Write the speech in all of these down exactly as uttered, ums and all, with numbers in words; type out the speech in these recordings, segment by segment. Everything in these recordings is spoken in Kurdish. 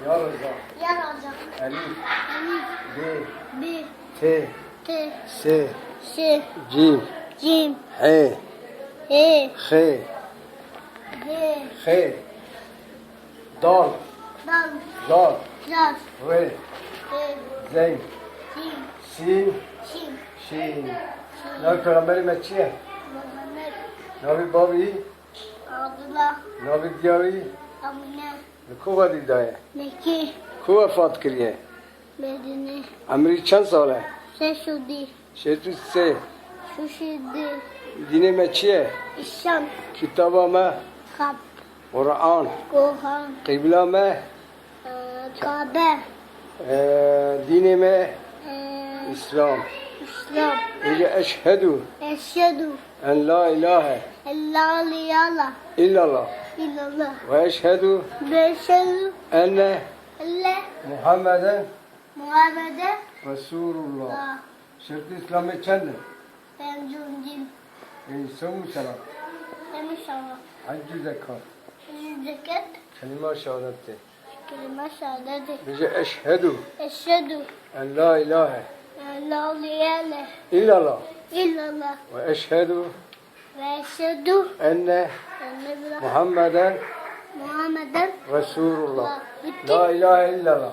Ya Reza. Ya Reza. Elif. Elif. Be. Be. Te. Te. Se. Se. Cim. Cim. He. He. Xe. He. Xe. Dal. Dal. Zal. Zal. Re. Re. Zeyn. Zeyn. Sin. Sin. Şin. Şin. Navê Peyxemberê me çi ye? Muhammed. Navê bavê wî? Abdullah. Navê diya wî? Amine. Li ku xwedî daye? Mekî. Ku wefat kiriye? Medîne. Emrî çend sal e? Şeş û du. Şêst û sê. Şeş û du. Dînê me çi ye? Îslam. Kitaba me? Kab. Quran. Quran. Qîbla me? Ee, Kabe. Ee, dînê me? Ee, Îslam. Îslam. Bêje eşhedû. Eşhedû. En la ilahe. En la ilahe. İllallah. İllallah. Ve eşhedû. Ve eşhedû. Enne. Enne. Muhammeden. Muhammeden. Resulullah. La. Şertê Îslamê çend in? Pêncûncî. Ey, sewmû sera? Sewmû sera? Heccû zekat. Heccû zekat. Kelîma şehadetê. Kelîma şehadetê. Bêje eşhedû. Eşhedû. En la ilahe. En la ilahe. İllallah. İllallah. Ve eşhedû. Ve eşhedû. Enne. Enne. Muhammeden. Muhammeden. Resulullah. La ilahe illallah.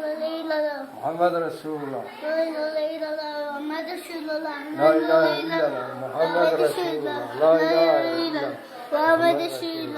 La ilahe illallah. Muhammed Resulullah. La ilahe illallah. Muhammed Resulullah. La ilahe illallah. Muhammed Resulullah. La ilahe illallah. Muhammed Resulullah.